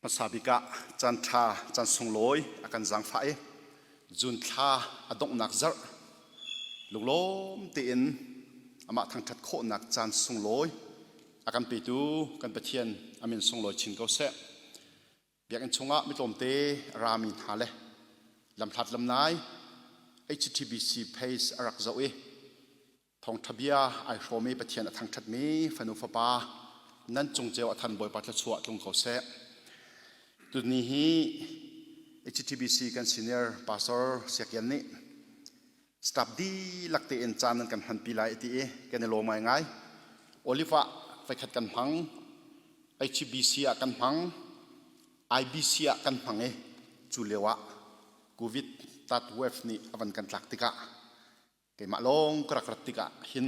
Hmasa bik ah caan ṭha caan sunglawi a kan zaangfah i June thla a donghnak zarh lunglawm tein amah thangṭhat khawhnak caan sunglawi a kan petu kan Pathian a min sunglawi chin ko seh. Biakinn chungah mitlawmte a rami hna le lamhlat lamnai HTBC page a rak zoh i Thawngṭha bia ai hrawm i Pathian a thangṭhatmi fanu fapa nan cung cio a than Bawipa thluachuah tlung ko seh. Tuni hi HTBC kan senior pastor Siakian nih staff dihlak tein caan nan kan hmanpi lai ti i kan i lawm ngaingai. Olive ah voikhat kan hmang, HBC ah kan hmang, IBC ah kan hmang i cu lio ah COVID third wave nih a van kan tlak tikah Keimah lawng ka rak rat tikah hin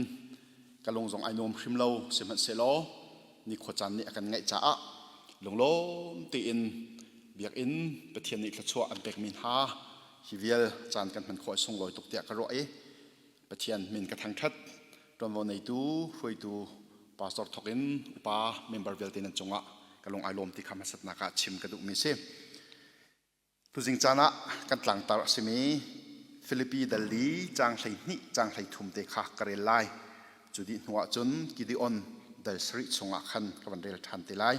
ka lung zong ai nuam hrim lo. Sihmanhsehlaw nikhua caan nih a kan ngaih caah lunglawm tein biakinn Pathian nih thluachuah an pekmi hna hi vial caan kan hman khawh i sunglawi tuk tiah ka ruah i Pathian min ka thangṭhat. Ṭuanvo neitu, hruaitu, pastor thawk in upa member vialte nan cungah ka lung ai lawm ti kha hmasatnak ah chim ka duhmi si. Tuzing caan ah kan tlangtar a simi Filipi dal li caang 12 caang 13 te kha ka rel lai. Cu dih hnu ah cun Gideon dal sarih chungah khan ka van rel ṭhan te lai.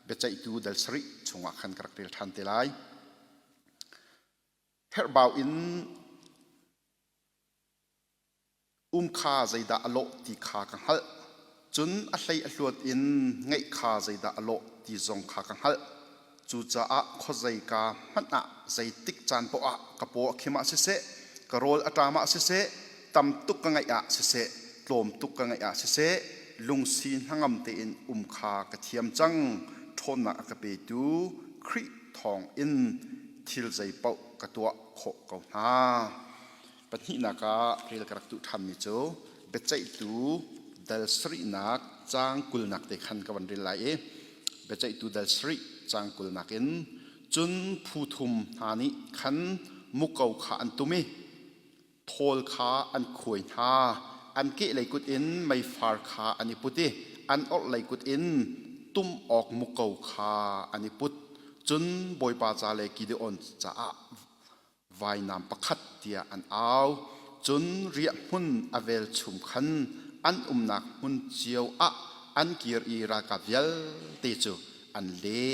Biaceihtu dal sarih chungah khan ka rak rel ṭhan te lai. Herhbau in Um kha zeidah a lawh ti kha ka hngalh, cun a hlei a hluat in ngeih kha zeidah a lawh ti zong kha ka hngalh. Cucaah khuazeika hmanh ah zeitik caan paoh ah ka paw a khim ah siseh, ka rawl a ṭam ah siseh, tam tuk ka ngeih ah siseh, tlawm tuk ka ngeih ah siseh, lungsi hnangam tein um kha ka thiam cang. Ṭhawnnak a ka petu Khrih thawng in thil zeipaoh ka tuah khawh ko hna. Pahnihnak ah rel ka rak duh ṭhanmi cu biaceihtu dal sarihnak caang kulnak te khan ka van rel lai i biaceihtu dal sarih caang kulnak in cun phu thum hna nih khan muko kha an tum i thawl kha an khuai hna. An kehlei kut in meifar kha an i put i an orhlei kut in tum awk muko kha an i put. Cun Bawipa ca le Gideon caah vainam pakhat tiah an au. Cun riahhmun a velchum khan an umnak hmun cio ah an kir i ralkap vialte cu an le.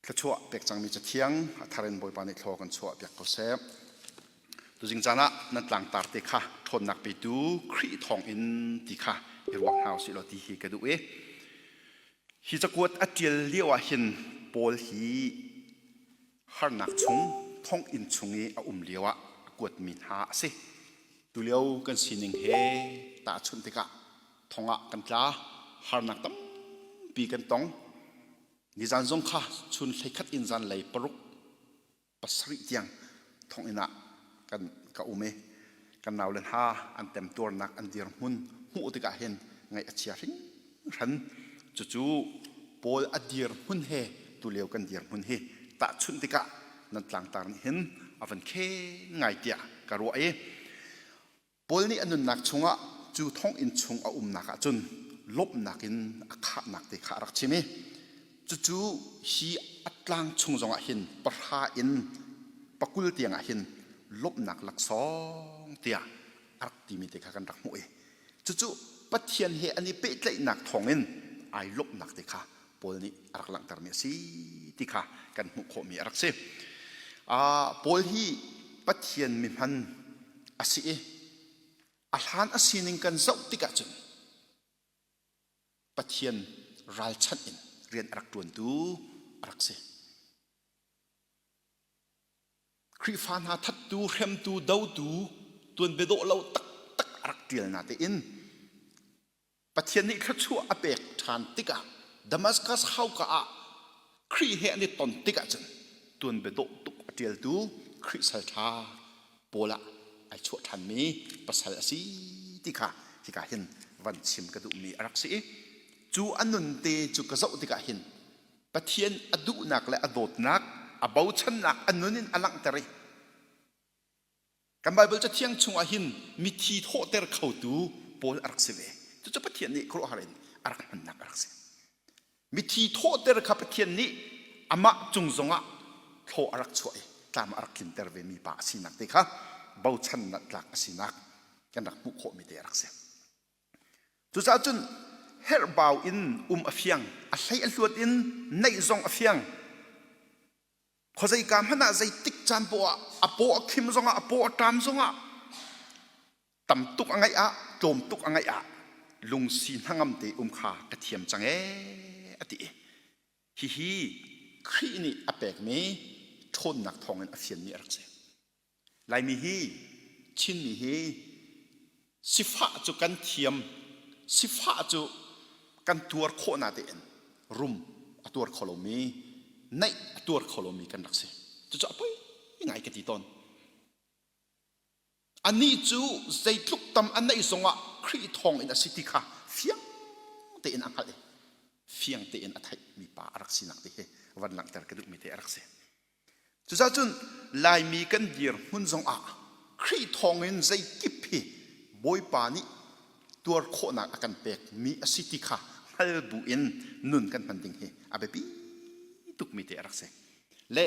Thluachuah pek cangmi Cathiang a thar in Bawipa nih thlaw kan chuah piak ko seh. Tuzing caan ah nan tlangtar te kha ṭhawnnak petu Khrih thawng in ti kha i ruak hna usih law ti hi ka duh i hi cakuat a ṭial lio ah hin Paul hi harnak chung thonginn chung i a um lioah a kuatmi hna a si. Tulio kan sining he tahchunh tikah thong ah kan tla, harnak tampi kan tong. Nizan zong kha chun hleikhat in zanlei paruk pasarih tiang thonginn ah kan ka um i kan naule hna an temtuarnak an dirhmun hmuh tikah hin ngaih a chia hringhran. Cucu Paul a dirhmun he tulio kan dirhmun hi tahchunh tikah nan tlangtar nih hin a van khen ngai tiah ka ruah i Paul nih a nunnak chungah cu thonginn chung a umnak ah cun lawmhnak in a khahnak te kha a rak chim i cucu hi a tlang chung zongah hin pahra in pakul tiangah hin lawmhnak laksawng tiah a rak timi te kha kan rak hmuh i Cucu Pathian he an i pehtlaihnak thawngin ai lawmhnak te kha Paul nih a rak langhtermi a si ti kha kan hmuh khawhmi a rak si. Paul hi Pathian mihman a si i a hlan a sining kan zoh tikah cun Pathian ralchanh in rian a rak ṭuantu a rak si. Khrihfa hna thattu, hremtu, dotu, tuanbia dawh lo taktak a rak ṭial na tein Pathian nih thluachuah a pek ṭhan tikah Damascus hauka ah Khrih he an i ton tikah cun tuanbia dawh tuk a ṭialtu Khrih sal ṭha Paul ah ai chuah ṭhanmi pasal a si ti kha hika hin van chim ka duhmi a rak si i cu a nun te cu ka zoh tikah hin Pathian a duhnak le a dawtnak, a bochannak a nun in a langhter i kan Baibal Cathiang chungah hin mithi thawhter khotu Paul a rak si ve. Cucu Pathian nih khuaruahhar in a rak hmannak a rak si. Mithi thawhter kha Pathian nih amah cung zongah thlaw a rak chuah i tlam a rak tlinter ve mi pa a sinak te kha bochannak tlak a sinak kan rak hmuh khawhmi te a rak si. Cucaah cun herhbau in um a fiang, a hlei a hluat in neih zong a fiang. Khuazeika hmanh ah zeitik caan poah ah a paw a khim zongah a paw a ṭam zongah tam tuk a ngaih ah tlawm tuk a ngaih ah lungsi hnangam te um kha ka thiam cang ee a ti. Hihi Khrih nih a pekmi ṭhawnnak thawngin a fianmi a rak si. Laimi hi Chinmi hi sifah cu kan thiam, sifah cu kan tuar khawh na tein rum a tuar kho lomi, naih a tuar kho lomi kan rak si. Cucu a poi ngai ka ti tawn. Anih cu zeitluk tam a neih zongah Khrih thawng in a si ti kha fiang tein a hngalh i fiang tein a theihmi pa a rak sinak te hi van langhter ka duhmi te a rak si. Cucaah cun Laimi kan dirhmun zongah Khrih thawngin zeikip hi Bawipa nih tuar khawhnak a kan pekmi a si ti kha hngal bu in nun kan hman ding hi a biapi tukmi te a rak si. Le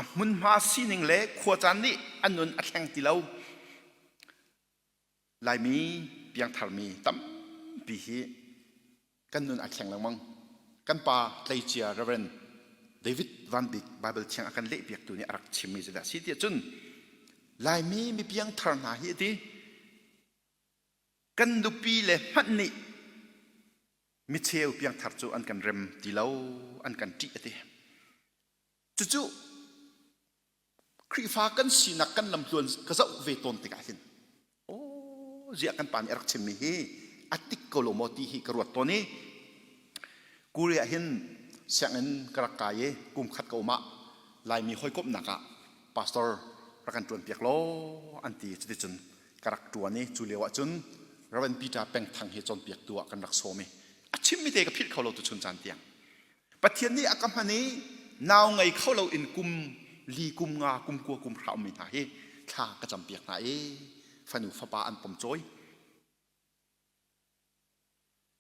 a hmunhma sining le khuacaan nih a nun a thleng ti lo. Laimi piangtharmi tampi hi kan nun ai thleng lengmang. Kan pa tleicia Reverend David Van Bik Bible thiang a kan lehpiaktu nih a rak chimmi cu dah si tiah cun Laimi mi piangthar hna hi a ti kan nupi le hmanh nih micheu piangthar cu an kan rem ti lo an kan ṭih a ti. Cucu Khrihfa kan sinak kan lamtluan ka zoh ve tawn tikah hin aw ziah kan pa nih a rak chimmi hi a tik ko lo maw ti hi ka ruat tawn i Korea hin sianginn ka rak kai i kum khat ka um ah Laimi hawikomhnak ah pastor rak kan ṭuan piak law an ti cuticun ka rak ṭuan i cu lio ah cun Reverend Peter Pengthang hi cawnpiaktu ah kan rak sawm i a chimmi te ka philh kho lo tuchun caan tiang Pathian nih a ka hman i nau ngei kho loin kum li kum nga kum kua kum hra ummi hna hi thla ka campiak hna i fanu fapa an pom cawi.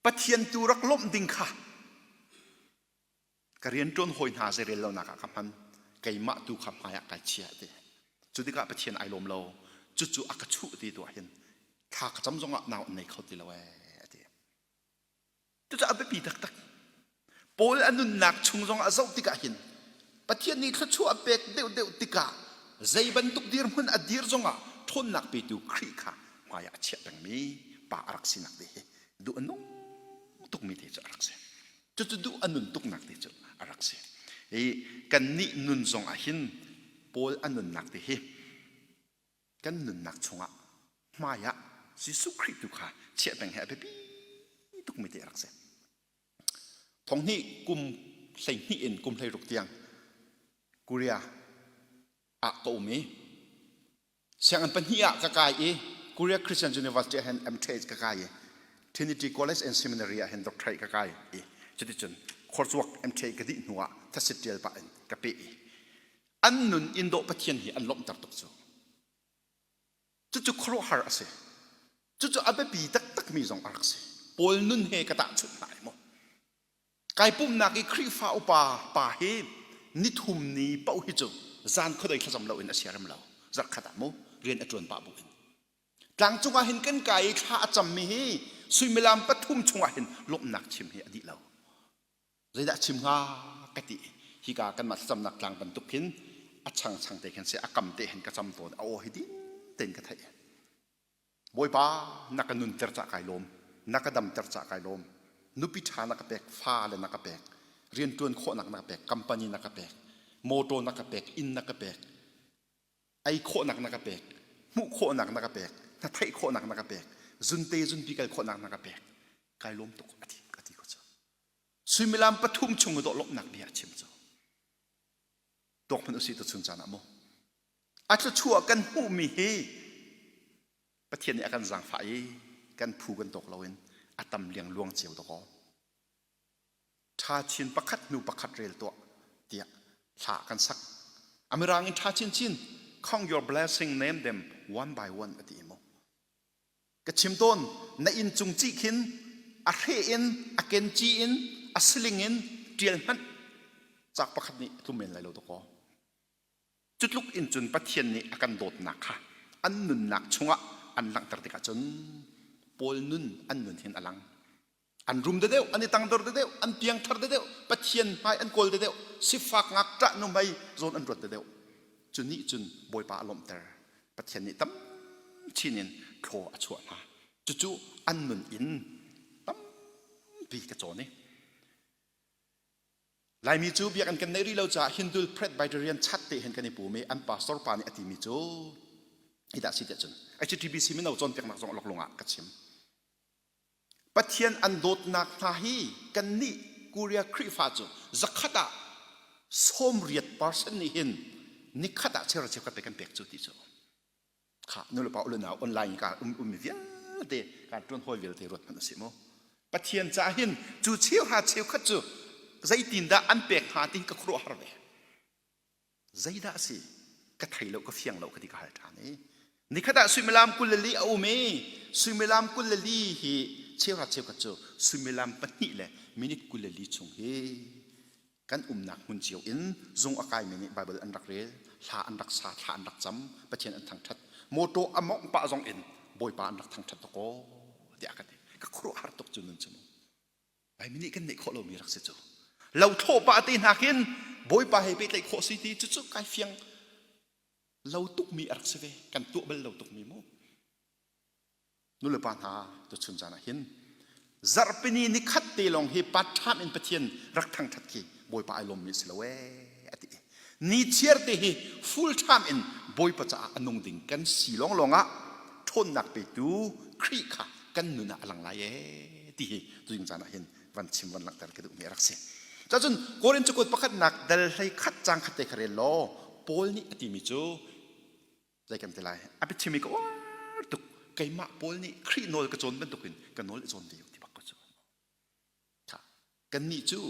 Pathian tu rak lawmh ding kha ka rianṭuan hawi hna zeirel lonak ah ka hman keimah tu kha hmai ah kai chia ti. Cu tikah Pathian ai lawm lo cucu a ka chuh ti tu ah hin thla ka cam zongah nau an nei kho ti lo ee ti. Cucu a biapi taktak. Paul a nunnak chung zong a zoh tikah hin Pathian nih thluachuah a pek deuhdeuh tikah zei bantuk dirhmun a dir zongah ṭhawnnak petu Khrih kha hmaiah a chiah pengmi pa a rak sinak te hi duh a nung tukmi te cu a rak si. Cucu duh a nun tuknak te cu a rak si. I kannih nun zong ah hin Paul a nunnak te hi kan nunnak chungah hmai ah Jesuh Khrih tu kha chiah peng he a biapi tukmi te a rak si. Thonghnih kum 12 in kum 16 tiang Korea ah ka um i sianginn pahnih ah ka kai i Korea Christian University ah hin MTH ka kai i Trinity College and Seminary ah hin doctorate ka kai i cuticun coursework MTH ka dih hnu ah thatsit tial pah in ka peh i an nun in dawh Pathian hi an lawmhter tuk cu. Cucu khuaruahhar a si. Cucu a biapi taktakmi zong a rak si. Paul nun he ka tahchunh hna i maw. Kai pumhnak i Khrihfa upa pa hi nithum ni paoh hi cu zan khuadei thlacam loin a siarem lo. Zarhkhat ah mu rian a ṭuan pah bu in. Tlangcung ah hin kan kai i thla a cammi hi suimilam pathum chungah hin lawmhnak chim hi a dih lo. Zeidah chim hnga ka ti. Hika kanmah thlacamnak tlang bantuk khin a changchang te khin si a kam te hin ka cam tawn a aw hi din tein ka theih. Bawipa na ka nunter cah kai lawm na ka damter cah kai lawm nupi ṭha na ka pek fa le na ka pek rianṭuan khawhnak na ka pek company na ka pek motor na ka pek inn na ka pek ei khawhnak na ka pek hmuh khawhnak na ka pek hna theih khawhnak na ka pek zunte zunpi kal khawhnak na ka pek kai lawm tuk ati ka ti ko cu Suimilam pathum chung i dawh lawmhnak bia a chim cu. Tuak hmanh usih tu chun caan ah mu. A thluachuah kan hmuhmi hi Pathian nih a kan zaangfah i kan phu kan tawk loin a tam liangluang cio dawkaw. Ṭha chin pakhat hnu pakhat rel tuah tiah hla kan sak. A mirang in ṭha chinchin count your blessing name them one by one a ti mu. Ka chim tawn, na inn cung cih khin a hre in, a kenci in, a siling in. ṭial hmanh cak pakhat nih a tlum men lai lo dakaw. Cu tluk in cun Pathian nih a kan dawtnak kha an nunnak chungah an langhter tikah cun Paul nun an nun hin a lang. An rum deuh, an i tangdor deuh, an piangthar deuh, Pathian hmai an kawl deuh, sifak ngakṭah nuhmei zawn an ruat deuh. Cu nih cun Bawipa a lawmhter. Pathian nih tam chin in thlaw a chuah hna. Cucu an nun in tampi ka cawn i Laimi cu biakinn kan neih rih lo caah Hindul Presbyterian chat te hin kan i pum i an pastor pa nih a timi cu hi dah si tiah cun HTBC mino cawnpiaknak zong lok lung ah ka chim. Pathian an dawtnak hna hi kannih Korea Khrihfa cu zakhat ah 80% nih hin nikhat ah cheuhra cheukhat te kan pek cu ti cu. Kha nulepa ulenau online ka um ummi vialte kan ṭuan hawi vialte ruat hmanh a si mu. Pathian caah hin cu cheuhra cheukhat cu zeitindah an pek hnga ti ka khuaruahhar ve. Zeidah a si? Ka thei lo, ka fiang lo ka ti ka hal ṭhan i. Nikhat ah suimilam 24 a um i suimilam 24 hi cheuhra cheukhat cu suimilam pahnih le minute 24 chung hi kan umnak hmun cio in zung a kaimi nih Baibal an rak rel, hla an rak sa, thla an rak cam, Pathian an thangṭhat. Mawṭaw a mawngh pah zong in Bawipa an rak thangṭhat tuk aw tiah ka ti. Ka khuaruahhar tuk cu nun cu mu. Laimi nih kan neih khawh lomi rak si cu. Lo thlawh pah te hna khin Bawipa he pehtlaih khawh si ti cucu kai fiang lo tukmi a rak si ve. Kan tuah bal lo tukmi mu. Nulepa hna tuchun caan ah hin zarhpini ni khat te lawng hi part time in Pathian rak thangthat khi Bawipa ai lawmmi si lo ee a ti. Ni chiar te hi full time in Bawipa caah a nung ding kan si lawng lawng ah ṭhawnnak petu Khrih kha kan nun ah a lang lai ee ti hi tuzing caan ah hin van chim van langhter ka duhmi a rak si. Cacun Korin cakuat pakhatnak dal hlei khat cang khat te kha rel law Paul nih a timi cu zei kan ti lai a biachim i ka uar tuk keimah Paul nih Khrih nawl ka cawn bantukin ka nawl i cawn ve ti bak ko cu kannih cu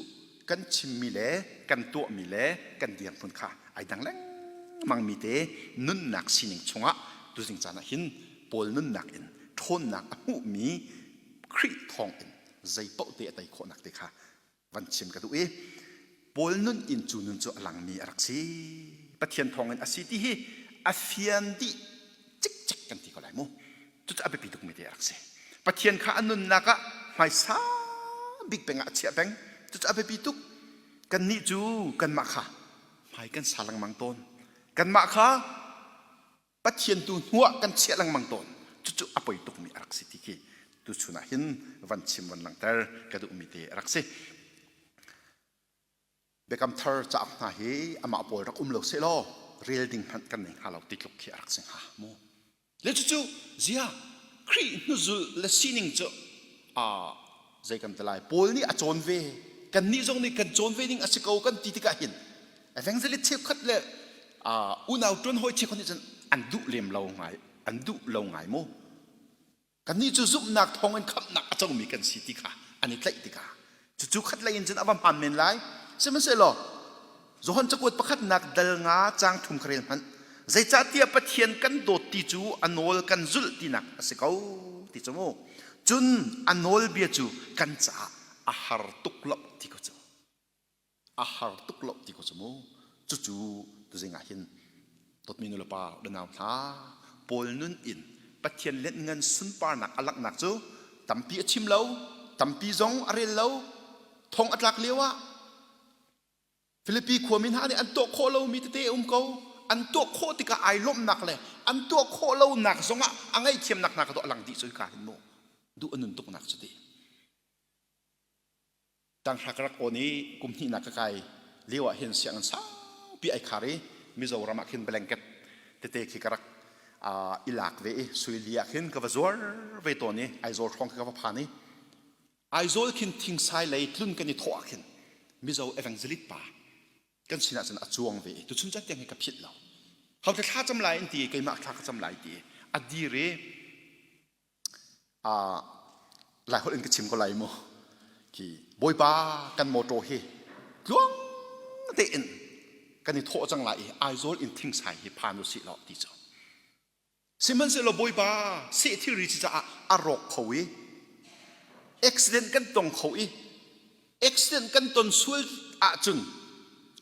kan chimmi le kan tuahmi le kan dirhmun kha ai dang lengmangmi te nunnak sining chungah tuzing caan ah hin Paul nunnak in ṭhawnnak a hmuhmi Khrih thawng in zei paoh te a tei khawhnak te kha van chim ka duh i Paul nun in cu nun cu a langmi a rak si Pathian thawngin a si ti hi a fian dih cikcek kan ti ko lai mu cucu a biapi tukmi te a rak si Pathian kha a nunnak ah hmaisa bik peng ah a chiah peng cucu a biapi tuk kannih cu kanmah kha hmai kan sa lengmang tawn kanmah kha Pathian tu hnuah kan chiah lengmang tawn cucu a poi tukmi a rak si ti khi tuchun ah hin van chim van langhter ka duhmi te a rak si Biakam Thar cauk hna hi amah pawl rak um lo sehlaw rel ding hmanh kan nei hnga lo ti tluk khi a rak si hnga mu. Le cucu zia Khrih hnuzul le sining cu a zei kan ti lai Paul nih a cawn ve kannih zong nih kan cawn ve ding a si ko kan ti tikah hin evangelist cheukhat le unau ṭuan hawi cheukhat nih cun an duh lem lo ngai an duh lo ngai mu Kannih cu zumhnak thawngin khamhnak a comi kan si ti kha an i tlaih tikah cucu khatlei in cun a va hmaan men lai. Sihmanhsehlaw Johan cakuat pakhatnak dal nga caang thum kha rel hmanh. Zeicahtiah Pathian kan dawt ti cu a nawl kan zulh tinak a si ko ti cu mu. Cun a nawlbia cu kan caah a har tuk lo ti ko cu. A har tuk lo ti ko cu mu. Cucu tuzing ah hin dawtmi nulepa unau hna Paul nun in Pathian lianhngan sunparnak a langhnak cu tampi a chim lo, tampi zong a rel lo. Thong a tlak lio ah Filipi khuami hna nih an tuah khawh lomi tete a um ko. An tuah khawh tikah ai lawmhnak le an tuah khawh lonak zongah a ngaihthiamnak hna kha a lang dih cu hika hin mu. Duh a nun tuknak cu ti. Tanghra ka rak awn i kum hnihnak ka kai lio ah hin sianginn saupi ai khar i Mizoram ah khin blanket tete khi ka rak i lak ve i suili ah khin ka va zuar ve tawn i Aizawl hrawng khi ka va phan i Aizawl khin thingsai lei tlun kan i thawh ah khin Mizo evangelist pa kan sinah cun a cuang ve i tuchun caan tiang hi ka philh lo. Ho thla cam lai an ti i keimah thla ka cam lai ti a dir i Laiholh in ka chim ko lai mu. Khi Bawipa kan mawṭaw hi tluang tein kan i thawh cang lai i Aizawl in thingsai hi phan u sih law ti cu. Sihmanhsehlaw Bawipa seh thilri ci caah a rawk kho i accident kan tong kho i. Accident kan ton sual ahcun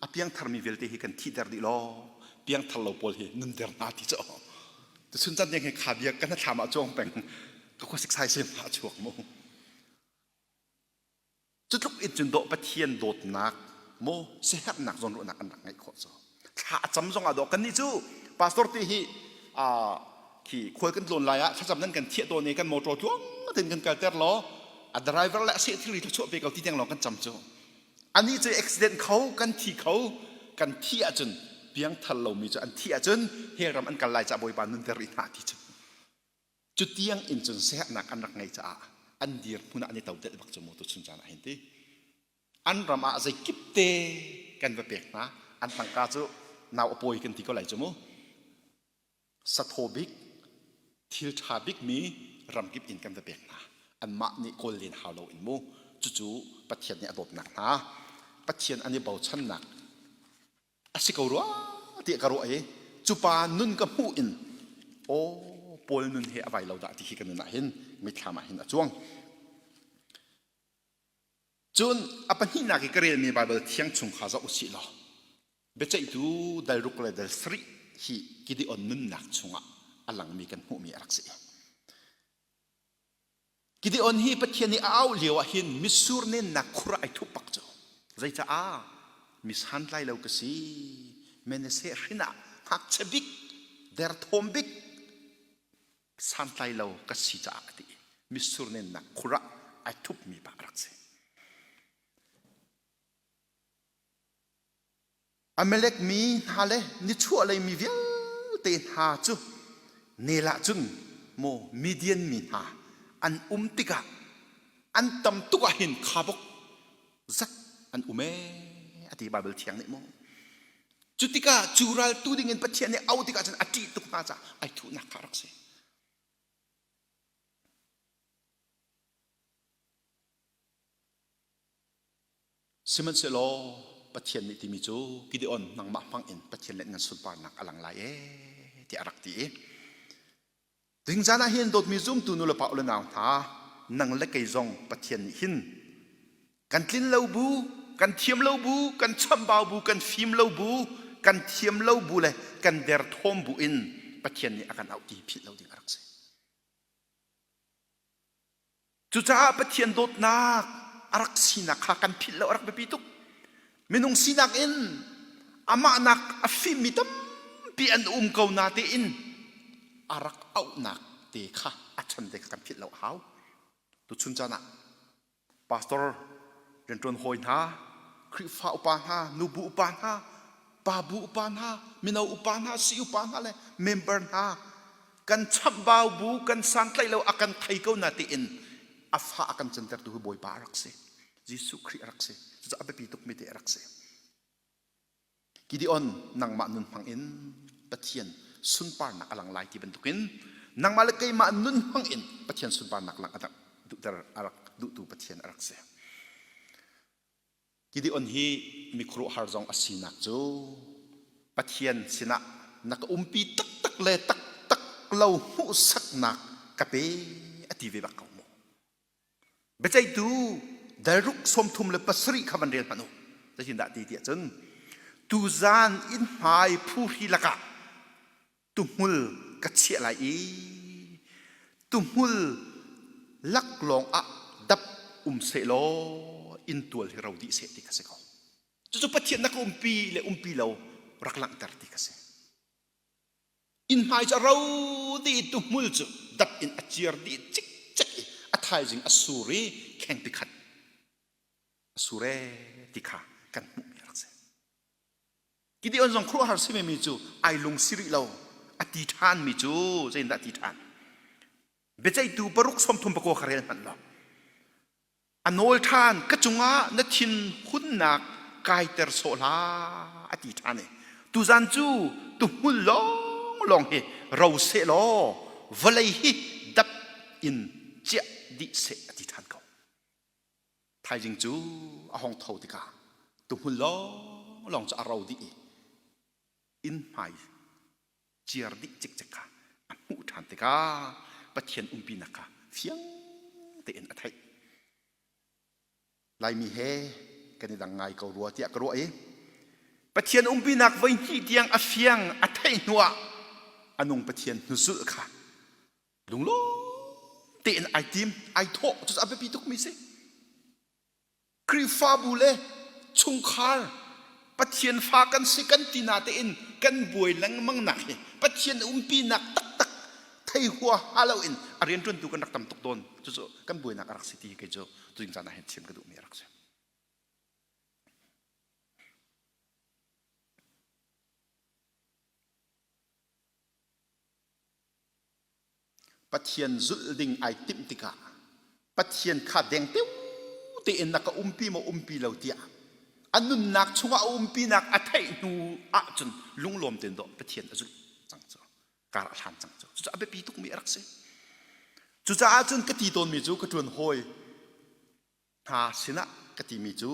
a piangtharmi vialte hi kan thihter dih law piangthar lo pawl hi nunter hna ti cu. Tuchun chan ding hi kha bia kan thlam ah cuang peng ka khuasik sai sem a chuak mu. Cutluk in cun dawh Pathian dawtnak maw siaherhnak zawnruahnak an rak ngeih khawh cu. Thla a cam zong ah dawh kannih cu pastor te hi khi khual kan tlawn lai ah thlacam nan kan thiah tawn i kan motor tluang tein kan kalter law a driver le a seh thilri thluachuah pe ko ti tiang lawng kan cam cu. Anih cu accident kho kan thi kho kan thi ahcun piangthar lomi cu an thi ahcun hell ram an kal lai ca Bawipa nunter rih hna ti cu. Cu tiang in cun siaherhnak an rak ngeih caah an dirhmun ah an i totelh bak cu mu tuchun caan ah hin ti. An ram ah zeikip te kan va pek hna. An tangka cu nau a pawi kan ti ko lai cu mu. Sathaw bik, thil ṭha bikmi ramkip in kan va pek hna. Anmah nih kawl len hau lo in mu. Cucu Pathian nih a dawtnak hna. Pathian an i bochannak a si ko rua tiah ka ruah i cu pa nun ka hmuh in aw Paul nun he a vai lo dah ti khi ka nun ah hin mitthlam ah hin a cuang. Cun a pahnihnak i ka relmi Baibal thiang chung kha zoh usih law biaceihtu dal ruk le dal sarih hi Gideon nunnak chungah a langmi kan hmuhmi a rak si. Gideon hi Pathian nih a auh lio ah hin mitsur nennak khur ah ai thup bak cu. Zeicah? Mi santlai lo ka si. Manasseh hrin ah ngakchia bik, derthawm bik, santlai lo ka si caah a ti. Mitsur nennak khur ah ai thupmi pa a rak si. Amalek mi hna le nichuahlei mi vialte hna cu nel ah cun maw Midian mi hna an um tikah an tam tuk ah hin khabok zat an um ee a ti Baibal thiang nih maw. Cu tikah cu ral tu dingin Pathian nih auh tikah cun a ṭih tuk hna caah ai thuhnak kha a rak si. Sihmanhsehlaw Pathian nih timi cu Gideon nangmah hmang in Pathian le ngan sunparnak a lang lai ee tiah a rak ti i Ding zan ah hin dawtmi zumtu nu le pa le nau hna nang le kei zong Pathian nih hin kan tlin lo bu kan thiam lo bu kan chambau bu kan fim lo bu kan thiam lo bu le kan derthawm bu in Pathian nih a kan auh ti philh lo ding a rak si. Cucaah Pathian dawtnak a rak sinak kha kan philh lo a rak biapi tuk. Minung sinak in amah nak a fimmi tampi an um ko na tein a rak auhnak te kha a chan te kha kan philh lo a hau. Tuchun caan ah pastor rianṭuan hawi hna, Khrihfa upa hna, nubu upa hna, pa bu upa hna, mino upa hna, si upa hna le member hna kan chamhbau bu kan santlaih lo a kan thei ko na tiin a fa a kan cantertu hi Bawipa a rak si. Jesuh Khrih a rak si. Cucu a biapi tukmi te a rak si. Gideon nangmah nun hmang in Pathian sunparnak a lang lai ti bantukin nangmah le keimah nun hmang in Pathian sunparnak lang a duhter a rak duhtu Pathian a rak si. Gideon hi mi khuaruahhar zong a sinak cu Pathian sinah na ka umpi taktak le taktak lo hmuhsaknak ka pe a ti ve bak ko mu. Biaceihtu dalruk 37 kha van rel hmanh u. Zeitindah ti tiah cun tuzan inn hmai phuhri lakah tuhmul ka chiah lai i tuhmul laklawng ah dap um sehlaw inntual hi ro dih seh ti kha si ko. Cucu Pathian na ka umpi le umpi lo rak langhter ti kha si. Inn hmai cu a ro dih i tuhmul cu dap in a ciar dih cikcek i a thaizing a sur i khengpi khat a sur ee ti kha kan hmuhmi a rak si. Gideon zong khuaruahhar si mi cu ai lung si rih lo. A ti ṭhanmi cu zeitindah a ti ṭhan? Biaceihtu paruk 39 kha rel hmanh law. A nawl ṭhan ka cungah na thin hunnak kaiter sawh hlah a ti ṭhan i tuzan cu tuhmul lawnglawng hi ro seh law vawlei hi dap in ciah dih seh a ti ṭhan ko. Thaizing cu a hong tho tikah tuhmul lawnglawng cu a ro dih i inn hmai ciar dih cikcek kha a hmuh ṭhan tikah Pathian umpinak kha fiang tein a theih. Laimi he kan i dang ngai ko rua tiah ka ruah i Pathian umpinak voi hnih tiang a fiang a theih hnuah a nung Pathian hnuzulh kha lunglawm tein ai tim ai thawh cu a biapi tukmi si. Khrihfabu le chungkhar Pathian fa kan si kan ti na tein kan buai lengmang nak hi Pathian umpinak taktak thei hua ha loin a rianṭuantu kan rak tam tuk tawn. Cucu kan buainak a rak si ti hi kei cu tuzing caan ah hin chim ka duhmi a rak si. Pathian zulh ding ai timh tikah Pathian kha dengteo tein na ka umpi maw umpi lo tiah a nunnak chungah a umpinak a theih hnu ahcun lunglawm tein dawh Pathian a zulh cang cu kar a hlan cang cu cucu a biapi tukmi a rak si cucaah cun ka ti tawnmi cu ka ṭuan hawi hna sinah ka timi cu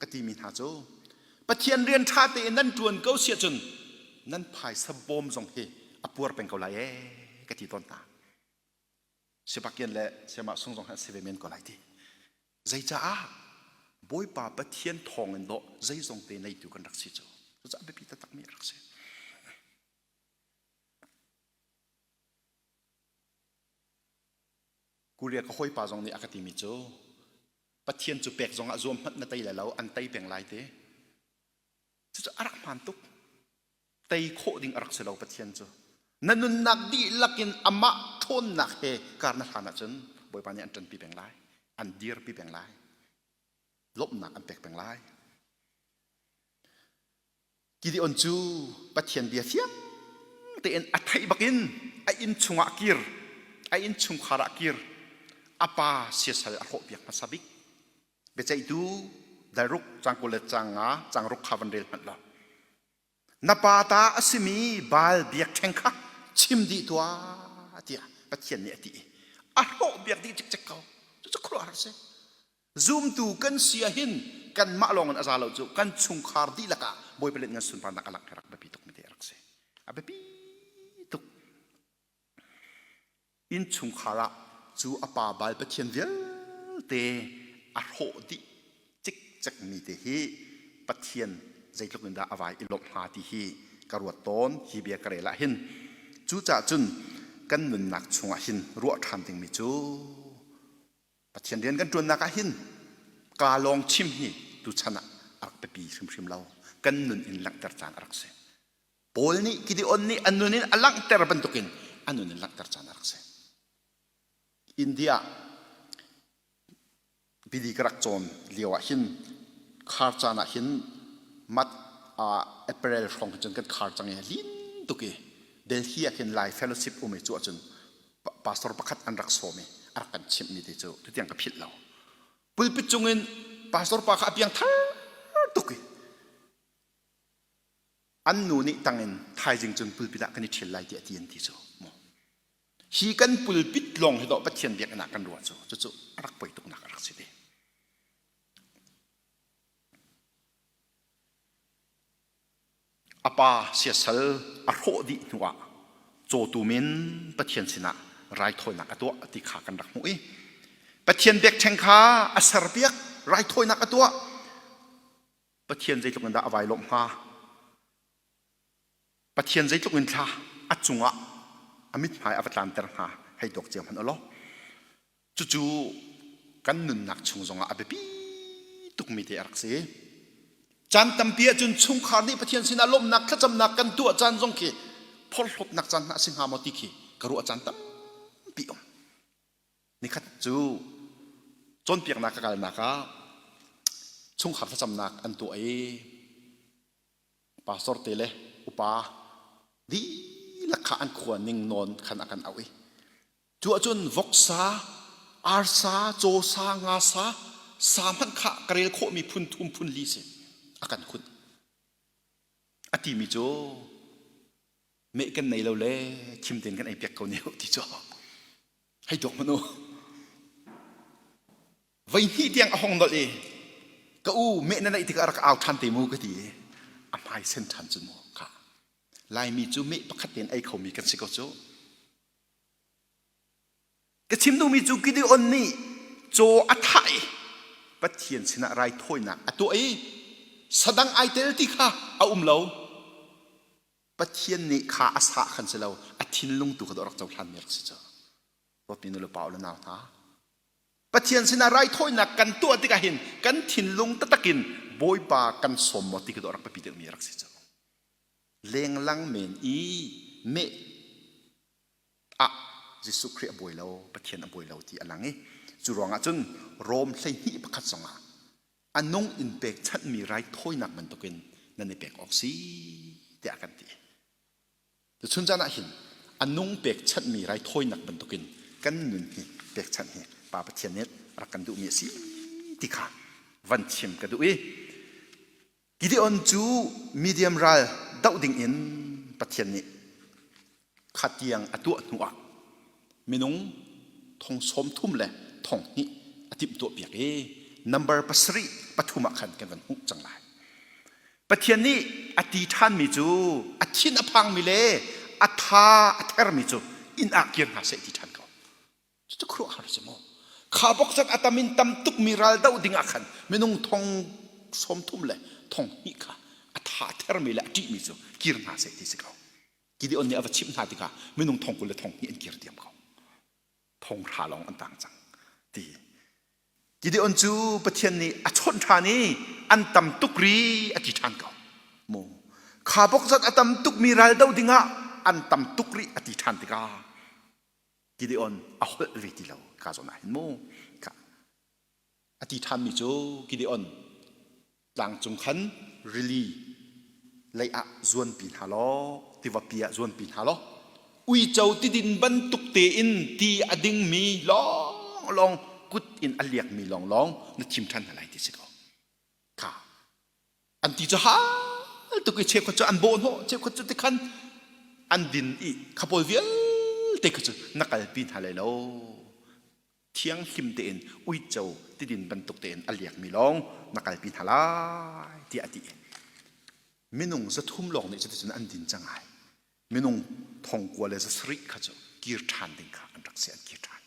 ka timi hna cu Pathian rian ṭha tein nan ṭuan ko si ahcun nan phaisa bawm zong hi a puar peng ko lai ee ka ti tawn hna. Sibakian le Siamah sung zong hi an si ve men ko lai ti. Zeicaah Bawipa Pathian thawng in dawh zeizong te neitu kan rak si cu. Cucaah biapi taktakmi a rak si. Korea ka hawipa zong nih a ka timi cu Pathian cu pek zongah zuam hmanh na tei lai lo an tei peng lai ti. Cucu a rak hmaan tuk. Tei khawh ding a rak si lo Pathian cu. Na nunnak dihlak in amah ṭhawnnak he kar na hlan ahcun Bawipa nih an ṭanpi peng lai. An dirpi peng lai. Lawmhnak an pek peng lai. Gideon cu Pathian bia fiang tein a theih bakin a inn chungah kir, a inn chungkhar ah kir, a pa siasal a hrawhpiak hmasa bik. Biaceihtu dalruk cang 20 le cang nga cang ruk kha van rel hmanh law. Na pa ta a simi Baal biakṭheng kha chim dih tuah tiah Pathian nih a ti i a hrawhpiak dih cikcek ko. Cucu khuaruahhar a si. Zumtu kan si ahhin kanmah lawng in a za lo cu kan chungkhar dihlak ah Bawipa le ngan sunparnak a langh hi rak biapi tuk mi te a rak si. A biapi tuk. Inn chungkhar ah cu a pa bal Pathian vialte a hrawh dih cikcek mi te hi Pathian zeitluk in dah a vai i lawmh hnga ti hi ka ruat tawn hi bia ka rel ah hin. Cucaah cun kan nunnak chungah hin ruah ṭhan dingmi cu Pathian rian kan ṭuannak ah hin kaa lawng chim hi tuchan ah a rak biapi hrimhrim lo. Kan nun in langhter caan a rak si. Paul nih Gideon nih a nun in a langhter bantukin a nun in langhter caan a rak si. India bidi ka rak cawn lio ah hin khar caan ah hin mat April hrawng hin cun kan khar cang i lin tuk i Delhi ah khin Lai Fellowship um i cu ahcun pastor pakhat an rak sawm i a rak kan chimhmi te cu tutiang ka philh lo. Pulpit cungin pastor pa kha a piang thar tuk i an nu nih tangin thaizing cun pulpit ah kan i ṭhial lai tiah ti an ti cu mu. Hi kan pulpit lawng hi dawh Pathian biakinn ah kan ruah cu cucu a rak poi tuknak a rak si ve. A pa siasal a hrawh dih hnuah cawtum in Pathian sinah raithawinak a tuah ti kha kan rak hmuh i Pathian biakṭheng kha a serpiak raithawinak a tuah Pathian zeitluk in dah a vai lawmh hnga Pathian zeitluk in thla a cungah a mithmai a va tlanter hnga hei tuak cio hmanh u law Cucu kan nunnak chung zongah a biapi tukmi te a rak si. Caan tampi ahcun chungkhar nih Pathian sinah lawmhnak thlacamnak kan tuah caan zong khi phorhlawtnak caan hna a si hnga maw ti khi ka ruah caan tampi um. Nikhat cu cawnpiaknak ka kalnak ah chungkhar thlacamnak an tuah i pastor te le upa dihlak kha an khua ning nawn khan a kan auh i Cu ahcun voksa, arsa, cawsa, ngasa, sa hmanh kha ka rel khawhmi phun thum phun li si a kan khunh. A timi cu meh kan nei lo le khim tein kan ei piak ko ne ti cu hei tuak hmanh u. Voi hnih tiang a hong nolh i ka u meh na neih tikah rak au ṭhan te mu ka ti i a hmai sen ṭhan cun mu kha Laimi cu meh pakhat tein ei khomi kan si ko cu. Ka chim duhmi cu Gideon nih caw a thah i Pathian sinah raithawinak a tuah i sadang ai tel ti kha a um lo. Pathian nih kha a sah khan si lo, a thinlung tu kha rak cohlanmi rak si cu. Dawtmi nu le pa u le nau hna, Pathian sinah raithawinak kan tuah tikah hin kan thinlung taktak in Bawipa kan sawm maw ti kha rak biapi deuhmi rak si cu. Lenglang men i meh ah Jesuh Khrih a buai lo, Pathian a buai lo ti a lang i cu ruangah cun Rom 12 pakhat zongah a nung in pekchanhmi raithawinak bantukin nan i pek awk si tiah a kan ti. Tuchun caan ah hin a nung pekchanhmi raithawinak bantukin kan nun hi pekchanh hi Pa Pathian nih rak kan duhmi a si ti kha van chim ka duh i Gideon cu Midian ral doh dingin Pathian nih khatiang a tuah hnu ah minung thong sawm thum le thong hnih a timhtuah piak i number pasarih pathum ah khan kan van hmuh cang lai. Pathian nih a ti ṭhanmi cu a thin a phangmi le a tha a thermi cu inn ah kir hna seh ti ṭhan ko. Cucu khuaruahhar si maw? Kha bok zat a tam in tam tukmi ral doh ding ah khan minung thong sawm thum le thong hnih kha a tha a thermi le a ṭihmi cu kir hna seh ti si ko. Gideon nih a va chimh hna tikah minung thong 20 le thong hnih an kir diam ko. Thong hra lawng an tang cang ti. Gideon cu Pathian nih a chawnh ṭhan i an tam tuk ri a ti ṭhan ko. Mu kha bok zat a tam tukmi ral do dingah an tam tuk rih a ti ṭhan tikah Gideon a holh ve ti lo ka zawn ah hin mu ka a ti ṭhanmi cu Gideon tlangcung khan rili lei ah zuanpi hna law tivapi ah zuanpi hna law uico tidin bantuk tein ti a dingmi lawnglawng kut in a liakmi lawnglawng na thim ṭhan hna lai ti si ko kha an ti cu hal tuk i cheukhat cu an bawh hnawh cheukhat cu tikhan an din i kha pawl vialte kha cu na kalpi hna lai lo thianghlim tein uico tidin bantuk tein a liakmi lawng na kalpi hna lai tiah a ti. Minung 300 lawng nih cuticun an din cang ai. Minung thong kua le 700 kha cu kir ṭhan ding kha an rak si an kir ṭhan.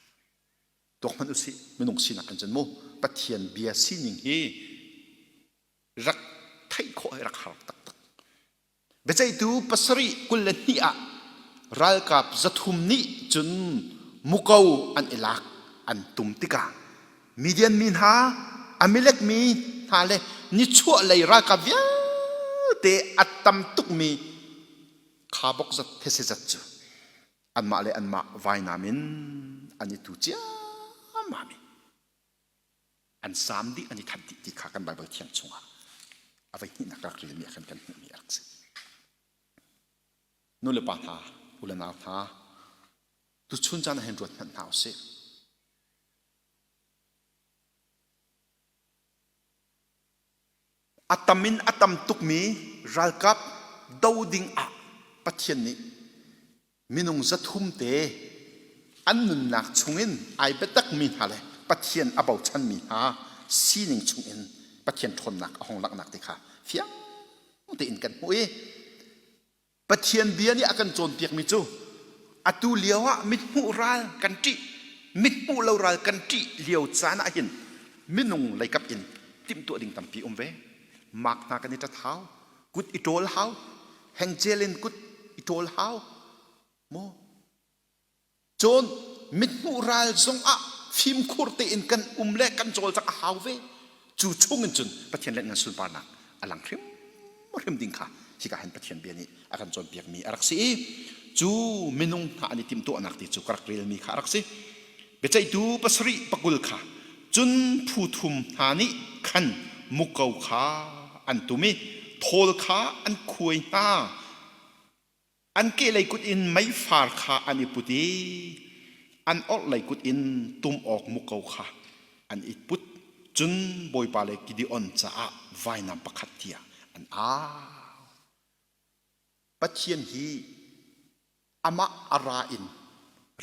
Tuak hmanh usih minung sinak in cun mu Pathian bia sining hi rak theih khawh hi rak har taktak. Biaceihtu pasarih 22 ah ralkap 300 nih cun muko an i lak an tum tikah Midian mi hna, Amalek mi hna le nichuahlei ralkap vialte a tam tukmi khabok zat these zat cu anmah le anmah vainam in an i tu ciammam i an saam dih an i that dih ti kha kan Baibal thiang chungah a voi hnihnak rak relmi ah khan kan hmuhmi a rak si. Nu le pa hna, u le nau hna, tuchun caan ah hin ruat hmanh hna usih. A tam in a tam tukmi ralkap do ding ah Pathian nih minung 300 te an nunnak chungin ai biatakmi hna le Pathian a bochanmi hna sining chungin Pathian ṭhawnnak a hung langhnak ti kha fiang tein kan hmuh i Pathian bia nih a kan cawnpiakmi cu atu lio ah mithmuh ral kan ṭih mithmuh lo ral kan ṭih lio caan ah hin minung leikap in timhtuah ding tampi um ve mak hna kan i ṭat hau kut i ṭawl hau hengcel in kut i ṭawl hau maw cun mithmuh ral zongah fimkhur tein kan um le kan cawlcangh a hau ve cu chungin cun Pathian le nan sunparnak a lang hrim hrim ding kha hika hin Pathian bia nih a kan cawnpiakmi a rak si i cu minung hna an i timhtuahnak ti cu ka rak relmi kha a rak si biaceihtu pasarih pakul kha cun phu thum hna nih khan muko kha an tum i thawl kha an khuai hna an kehlei kut in meifar kha an i put i an orhlei kut in tum awk muko kha an i put cun Bawipa le Gideon caah vainam pakhat tiah an au Pathian hi amah a ra in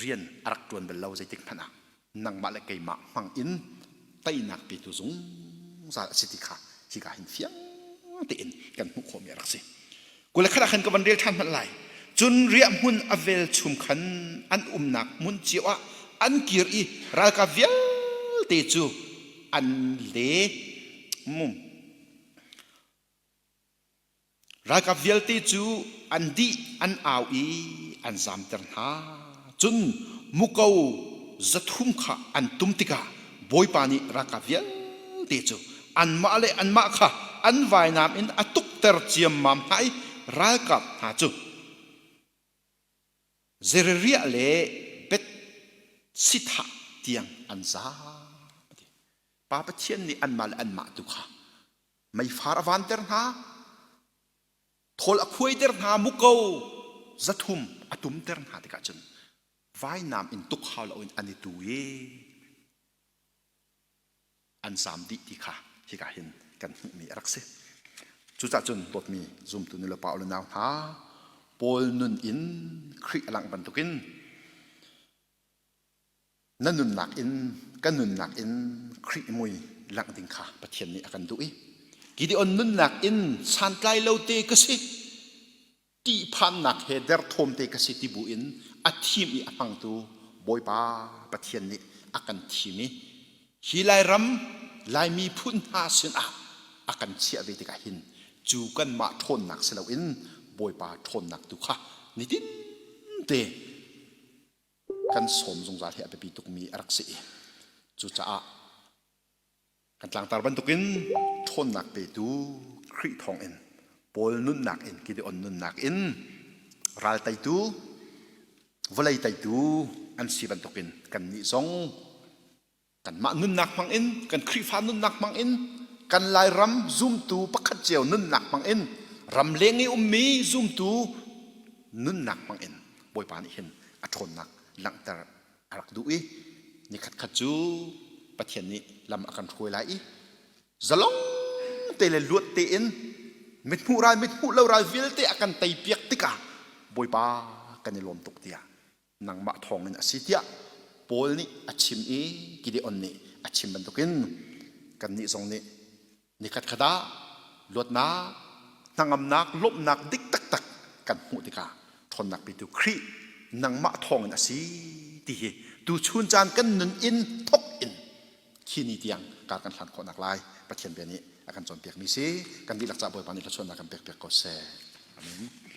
rian a rak ṭuan bal lo zeitik hmanh ah nangmah le keimah hmang in teinak petu zungzal a si ti kha hika hin fiang tein kan hmuh khawhmi a rak si. 21 ah khan ka van rel ṭhan hmanh lai. Cun riahhmun a velchum khan an umnak hmun cio ah an kir i ralkap vialte cu. an le. Ralkap vialte cu an dih an au i an zamter hna. Cun muko 300 kha an tum tikah Bawipa nih ralkap vialte cu anmah le anmah kha an vainam in a tukter ciammam hna i ralkap hna cu Zereriah le Beth-sithah tiang an zaam. Pa Pathian nih anmah le anmah tu kha meifar a vanter hna, thawl a khuaiter hna, muko 300 a tumter hna tikah cun vainam in tuk hau loin an i tu i an zaam dih ti kha hika hin kan hmuhmi a rak si. Cucaah cun dawtmi zumtu nulepa u le nau hna, Paul nun in Khrih a langh bantukin na nunnak in kan nunnak in Khrih mui langh ding kha Pathian nih a kan duh i Gideon nunnak in santlai lo te ka si ṭihphannak he derthawm te ka si ti bu in a thim i a hmangtu Bawipa Pathian nih a kan thim i hi Lairam Laimi phun hna sinah a kan chiah ve tikah hin cu kanmah ṭhawnnak si loin Bawipa ṭhawnnak tu kha nitin te kan sawm zungzal hi a biapi tukmi a rak si i cucaah Kan tlangtar bantukin ṭhawnnak petu Khrih thawngin Paul nunnak in Gideon nunnak in ral teitu vawlei teitu an si bantukin kannih zong kanmah nunnak hmangin kan Khrihfa nunnak hmangin kan Lairam zumtu pakhat cio nunnak hmangin ramleng i ummi zumtu nunnak hmangin Bawipa nih hin a ṭhawnnak langhter a rak duh i nikhat khat cu Pathian nih lam a kan hruai lai i zalong te le luat tein mithmuh ral mithmuh lo ral vialte a kan tei piak tikah Bawipa kan i lawm tuk tiah nangmah thawngin a si tiah Paul nih a chim i Gideon nih a chim bantukin kannih zong nih nikhat khat ah luatnak hnangamnak lawmhnak dik taktak kan hmuh tikah ṭhawnnak petu Khrih nangmah thawngin a si ti hi tuchun caan kan nun in thok in khi ni tiang kar kan hlan khawhnak lai Pathian bia nih a kan cawnpiakmi si kan dihlak ca Bawipa nih thluachuahnak kan pek piak ko seh. Amen.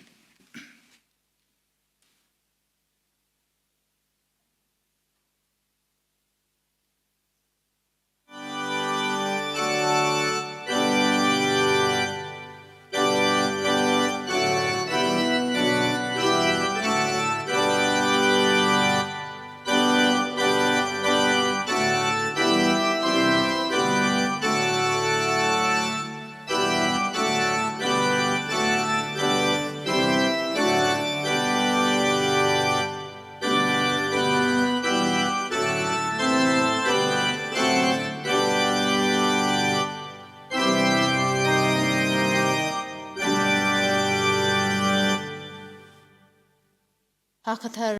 Hakhathar.